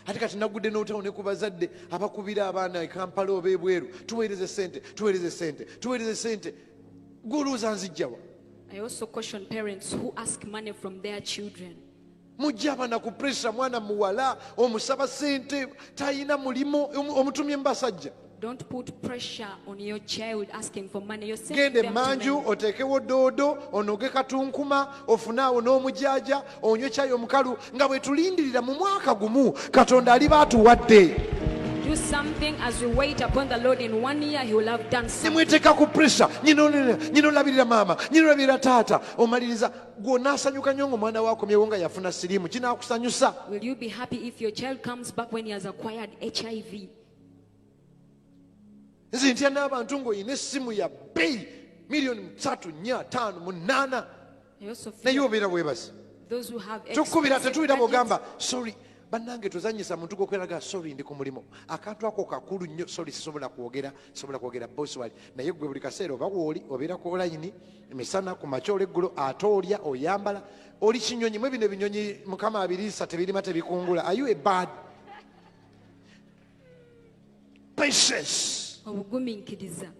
Ate kati nagudde n'olutalo ne ku bazadde abakubira abaana e Kampala oba ebweru, tuweereze sente, tuweereze sente, tuweereze sente. Gw'olowooza nzijjawa? I also caution parents who ask money from their children. Mujje abaana ku pressure, mwana muwala omusaba sente, talina mulimu, omutumye mu basajja. Don't put pressure on your child asking for money. You're sending Genda them to emanju men. Oteekewo doodo, onoge katunkuma, ofune awo n'omujaaja, onywe kyayi omukalu, nga bwe tulindirira mu mwaka gumu Katonda aliba atuwadde. Do something as we wait upon the Lord. In one year, He will have done something. Nemweteeka ku pressure, nyina olabirira maama, nyina olabirira taata, omaliriza gw'onaasanyuka nnyo ng'omwana we akomyewo nga yafuna siriimu, kinaakusanyusa? Will you be happy if your child comes back when he has acquired HIV? Nze ntya n'abantu ng'olina essimu ya bbeeyi miliyoni 3, 4, 5, 8, I also fear naye obeera weebase. those who have Tukubira expensive tetuwulira gadgets. bw'ogamba sorry. Bannange, tozanyisa muntu gwokweraga sorry, ndi ku mulimu, akantu ako kakulu nnyo, sorry, sisobola kwogera, sisobola kwogera, bosi wali. Naye gwe buli kaseera oba wooli obeera ku layini emisana, ku makya, olweggulo, ate olya, oyambala, oli kinyonyi. Mwe bino ebinyonyi Mukama abiriisa, tebirima, tebikungula. Are you a bird? Patience. Obugumiikiriza.